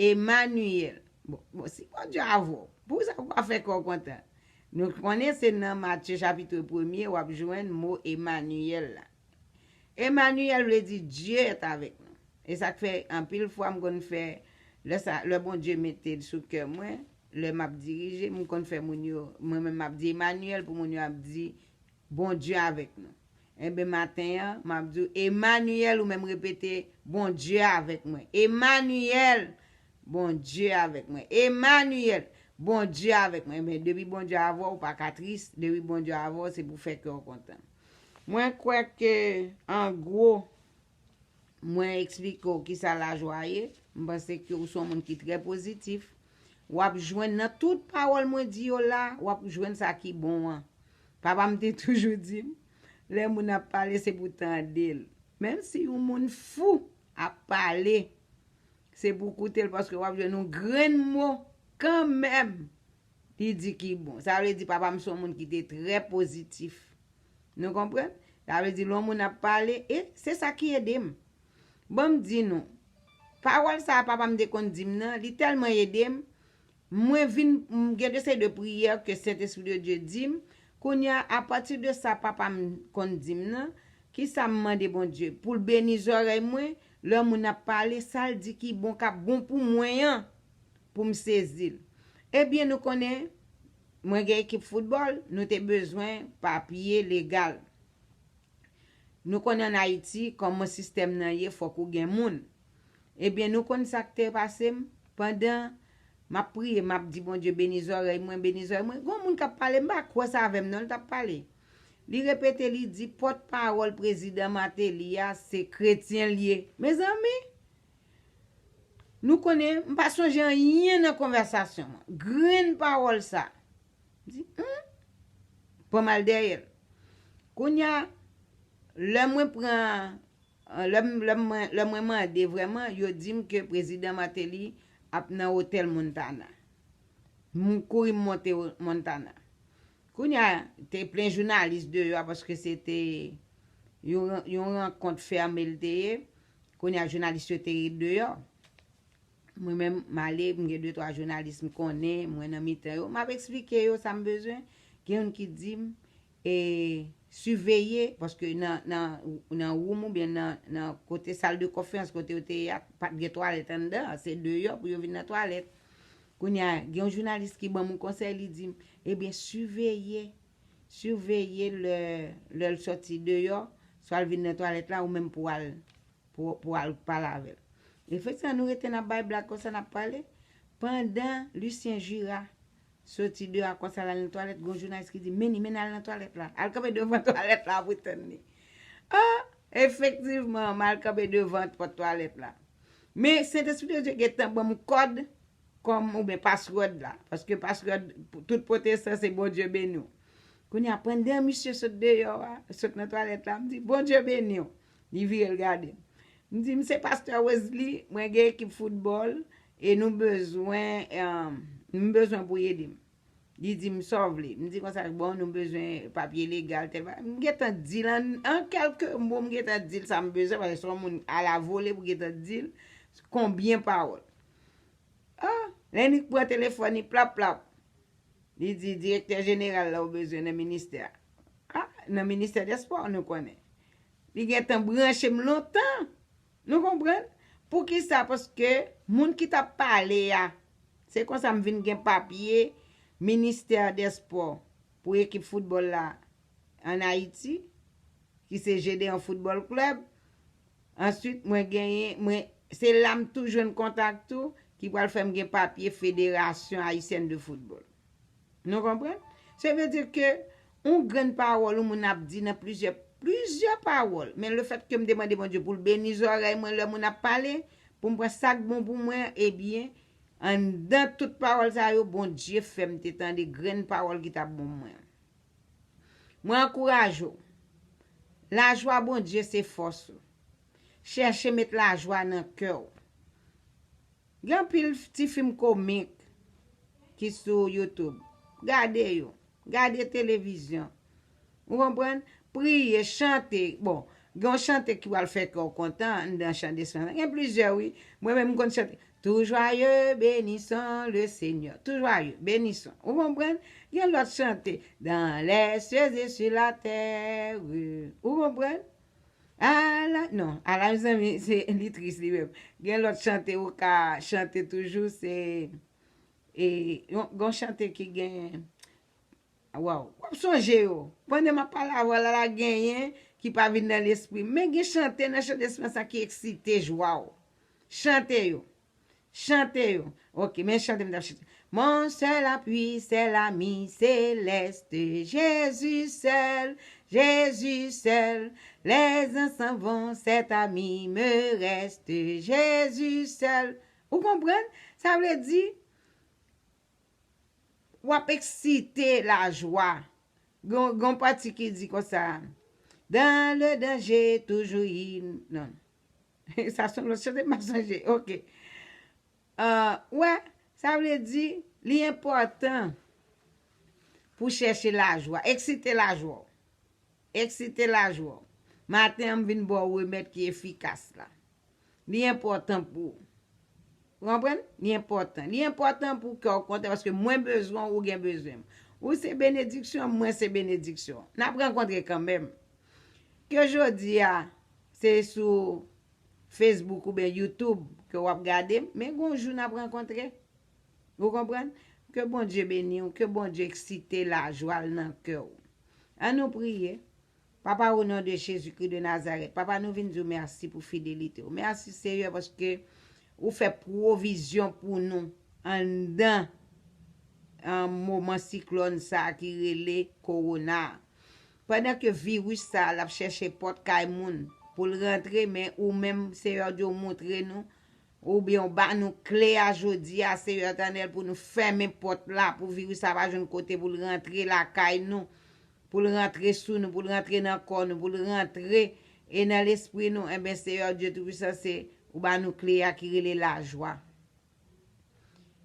Emaniyèl. Bon, bon, si Bondye avè w, pou sa ou pa fè kè w kontan? Nou konnen se nan Matye chapit premye w ap jwenn mo Emaniyèl la. Emaniyèl vle di Dieu est avec nous. E sa k fè anpil fwa m konn fè, lè sa, lè Bondye mete l sou kè mwen, lè m ap dirije, m konn fè moun yo, mwen menm m ap di Emaniyèl pou moun yo ap di Bondye avèk nou. Enben, maten an, m ap di w, Emaniyèl, ou menm repete, Bondye avèk mwen. Emaniyèl, Bondye avèk mwen. Emaniyèl, Bondye avèk mwen. Enben, depi Bondye avè w, ou pa ka tris. Depi Bondye avè w, se pou fè kè w kontan. Mwen kwè ke, an gwo, mwen eksplike w kisa lajwa ye. M panse ke ou se yon moun ki trè pozitif. W ap jwenn nan tout pawòl mwen di yo la, w ap jwenn sa ki bon an. Papa m te toujou di m, lè moun ap pale, se pou tande l. Menm si yon moun fou ap pale, se pou koute l, paske w ap jwenn yon grenn mo kanmenm li di ki bon. Sa vle di papa m se yon moun ki te trè pozitif. Nou konprann? Sa vle di lè yon moun ap pale, e se sa ki ede m. Ban m di nou, pawòl sa a papa m te konn di m nan, li tèlman ede m, mwen vin, m gen de seri de priyè ke Sentespri de Dye di m. Kounye a, apati de sa papa m konn di m nan, kisa m mande Bondye? Pou l beni zòrèy mwen, lè moun ap pale, sa l di ki bon, k ap bon pou mwen an, pou m sezi l. Ebyen, nou konnen, mwen gen ekip foutbòl, nou te bezwen papye legal. Nou konnen ann Ayiti, kòman sistèm nan ye, fòk ou gen moun. Ebyen, nou konn sa k te pase m? Pandan m ap priye, m ap di Bondye, beni zòrèy mwen, beni zòrèy mwen, gon moun k ap pale, m pa kwè se avè m non l t ap pale. Li repete, li di, pòtpawòl prezidan Martelly a, se kretyen l ye. Mezanmi, nou konnen, m pa sonje anyen nan konvèsasyon an. Grenn pawòl sa. M di, hmm? Pran m al dèyè l. Kounye a, lè mwen pran, lè m, lè mwen, lè mwen mande vrèman, yo di m ke prezidan Martelly ap nan otèl Montana. M kouri m monte o-, Montana. Kounye a, te plen jounalis deyò a, paske se te yon, yon rankont fèmen l te ye. Kounye a, jounalis yo te deyò. Mwen menm, m ale, m gen de twa jounalis m konnen, mwen nan mitan yo. M ap eksplike yo sa m bezwen. Gen youn ki di m, e, siveye, paske nan, nan, nan woum oubyen nan, nan kote sal de konferans kote yo te ye a, pa t gen twalèt anndan, se deyò pou yo vin nan twalèt. Kounye a, gen yon jounalis ki ban m yon konsèy, li di m, ebyen, siveye, siveye lè, lè l sòti deyò, swa l vin nan twalèt la, ou menm pou al, pou, pou al pale avè l. Efektivman, nou rete n ap bay blag konsa, n ap pale. Pandan Lucien Jura soti deyò a konsa, l al nan twalèt, gon jounalis ki di, men li, men l al nan twalèt la. Al kanpe devan twalèt la pou tann li. Ah, efektivman, m al kanpe devan pòt twalèt la. Men Sentespri de Dye gentan ban m kòd kòm, oubyen password la. Paske password, tout pwotestan, se Bondye beni w. Kounye a, pandan misye sot deyò a, sot nan twalèt la, m di, Bondye beni w. Li vire l gade m. M di, m se pastè Wesley, mwen gen ekip foutbòl, e nou bezwen, em, m bezwen pou y ede m. Li di m, sa w vle? M di konsa, bon, nou bezwen papye legal, tèl bagay. M gentan di l an, an kèlke mo, m gentan di l sa m bezwen, paske se yon moun alavole pou gentan di l konbyen pawòl. Ah, lè Nick pran telefòn li, plap, plap. Li di, direktè jeneral la ou bezwen nan ministè a. Ah, nan ministè dè spò, nou konnen. Li gentan branche m lontan. Nou konprann? Poukisa? Paske moun ki t ap pale a, se konsa m vin gen papye ministè dè spò pou ekip foutbòl la ann Ayiti, ki se Gédéon Football Club. Answit, mwen genyen, mwen, se la m tou jwenn kontak tou, ki pral fè m gen papye Fédération Haïtienne de Football. Nou konprann? Se vle di ke yon grenn pawòl, yon moun ap di nan plizyè, plizyè pawòl. Men lefètke m te mande Bondye pou l beni zòrèy mwen lè moun ap pale, pou m pran sa k bon pou mwen, ebyen, anndan tout pawòl sa yo, Bondye fè m te tande grenn pawòl ki t ap bon mwen. Mwen ankouraje w. Lajwa Bondye se fòs ou. Chèche met lajwa nan kè w. Gen anpil ti fim komik ki sou YouTube. Gade yo. Gade televizyon. Ou konprann? Priye, chante. Bon, gen yon chante ki pral fè kè w kontan anndan chan despan. Gen plizyè, wi. Mwen menm, m konn chante. Tout joyeux, bénissons le Seigneur. Tout joyeux, bénissons. Ou konprann? Gen lòt chante. Dans les cieux et sur la terre. Ou konprann? Ala, non, ala, mezanmi, se li tris li menm. Gen lòt chante ou ka chante toujou, se, e, yon, yon chante ki gen, waw, w ap sonje yo. Pandan m ap pale avè w la, la genyen ki pa vin nan lespri m. Men gen chante nan chan despan sa ki eksite jwa w. Chante yo. Chante yo. Ok, men chante m t ap chante. Mon seul appui, c'est l'ami céleste, Jésus seul, Jésus seul. Les uns s'en vont, cet ami me reste, Jésus seul. Ou konprann? Sa vle di, w ap eksite lajwa. Gon, gon pati ki di konsa, dans le danger, toujours il, non. Sa se yon lòt chante, m pa sonje. Ok. Ah, wè, sa vle di, li enpòtan pou chèche lajwa, eksite lajwa w. Eksite lajwa w. Maten an, m vin ba w remèd ki efikas la. Li enpòtan pou ou. Ou konprann? Li enpòtan. Li enpòtan pou kè w kontan, paske mwen bezwen w, ou gen bezwen m. Ou se benediksyon, mwen se benediksyon. N ap rankontre kanmenm. Ke jodi a, se sou Facebook oubyen YouTube ke w ap gade m, men gon jou n ap rankontre. Ou konprann? Ke Bondye beni w, ke Bondye eksite lajwa l nan kè w. Ann nou priye. Papa, o non de Jezikri de Nazarèt, Papa, nou vin di w mèsi pou fidelite w. Mèsi, Seyè, paske ou fè pwovizyon pou nou anndan an moman siklòn sa a ki rele kowona a. Pandan ke viris sa a l ap chèche pòt kay moun pou l rantre, men ou menm, Seyè, di w montre nou, oubyen w ba nou kle a jodi a, Seyè Etènèl, pou nou fèmen pòt la, pou viris sa pa jwenn kote pou l rantre lakay nou, pou l rantre sou nou, pou l rantre nan kò nou, pou l rantre e nan lespri nou. Enben, Seyè Dye Toupisan, se ou ba nou kle a ki rele lajwa.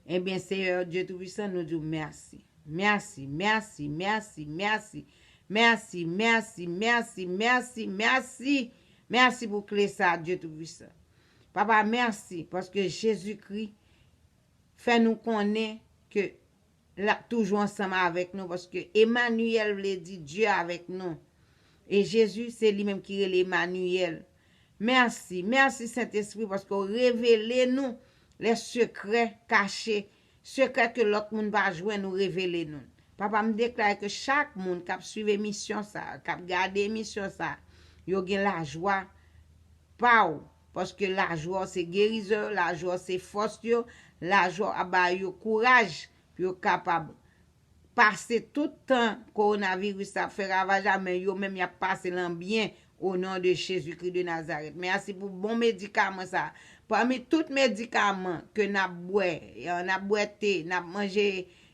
Enben, Seyè Dye Toupisan, nou di w mèsi. Mèsi, mèsi, mèsi, mèsi. Mèsi, mèsi, mèsi, mèsi, mèsi. Mèsi pou kle sa, Dye Toupisan. Papa, mèsi, paske Jezikri fè nou konnen ke l ap toujou ansanm avèk nou, paske Emaniyèl vle di Dye avèk nou. E Jezi, se li menm ki rele Emaniyèl. Mèsi, mèsi, Sentespri, paske w revele nou lè sekrè kache, sekrè ke lòt moun pa jwenn, ou revele nou. Papa, m deklare ke chak moun k ap swiv emisyon sa, k ap gade emisyon sa, yo gen lajwa pa w, paske lajwa w se gerizon yo, lajwa w se fòs yo, lajwa w ap ba yo kouraj pou yo kapab pase tout tan kowonaviris sa ap fè ravaj la, men yo menm y ap pase l an byen, o non de Jezikri de Nazarèt. Mèsi pou bon medikaman sa. Pami tout medikaman ke n ap bwè, n ap bwè te, n ap manje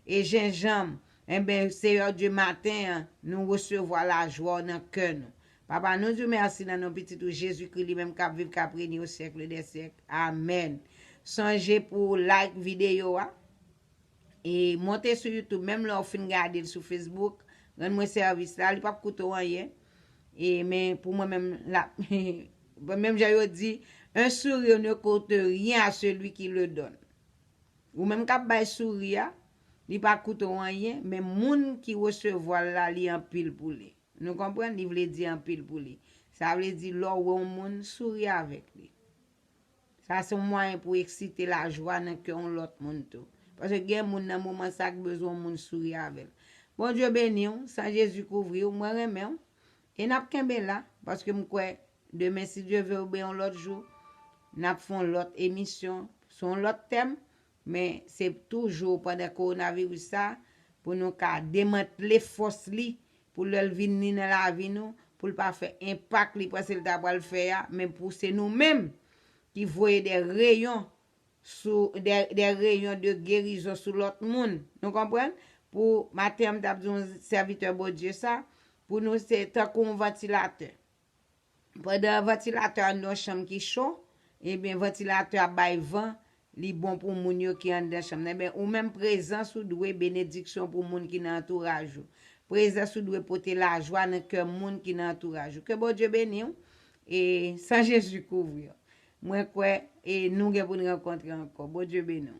e jenjanm, enben, Seyè Dye, maten an, nou resevwa lajwa w nan kè nou. Papa, nou di w mèsi nan non Pitit ou Jezikri, li menm k ap viv, k ap reye o syèk dè syèk. Amèn. Sonje pou w like videyo a. E monte sou YouTube, menm lè w fin gade l sou Facebook, rann mwen sèvis la, li p ap koute w anyen. E men pou mwen menm, la, menm jan yo di, un sourire ne coûte rien à celui qui le donne. Ou menm k ap bay souri a, li pa koute w anyen, men moun ki resevwa l la, li anpil pou li. Nou konprann? Li vle di anpil pou li. Sa vle di, lè w wè yon moun, souri avèk li. Sa se yon mwayen pou eksite lajwa nan kè yon lòt moun tou. Paske gen moun nan moman sa ki bezwen yon moun souri avè l. Bondye beni w, san Jezi kouvri w, mwen renmen w. E n ap kenbe la, paske m kwè demen, si Dye ve, oubyen yon lòt jou, n ap fè yon lòt emisyon sou yon lòt tèm, men se toujou pandan kowonaviris sa, pou nou ka demantle fòs li, pou lè l vini nan lavi nou, pou l pa fè enpak li panse l ta pral fè a, men pou se nou menm ki voye de reyon sou, de, de reyon de gerizon sou lòt moun. Nou konprann? Pou maten an, m t ap di yon sèvitè Bondye sa, pou nou se tankou yon vantilatè. Pandan vantilatè a nan yon chanm ki cho, ebyen, vantilatè a bay van, li bon pou moun yo ki anndan chanm nan. Ebyen, ou menm, prezans ou dwe benediksyon pou moun ki nan antouraj ou. Prezans ou dwe pote lajwa nan kè moun ki nan antouraj ou. Ke Bondye beni w, e san Jezi kouvri w. Mwen kwè, e nou gen pou n rankontre ankò. Bondye beni w.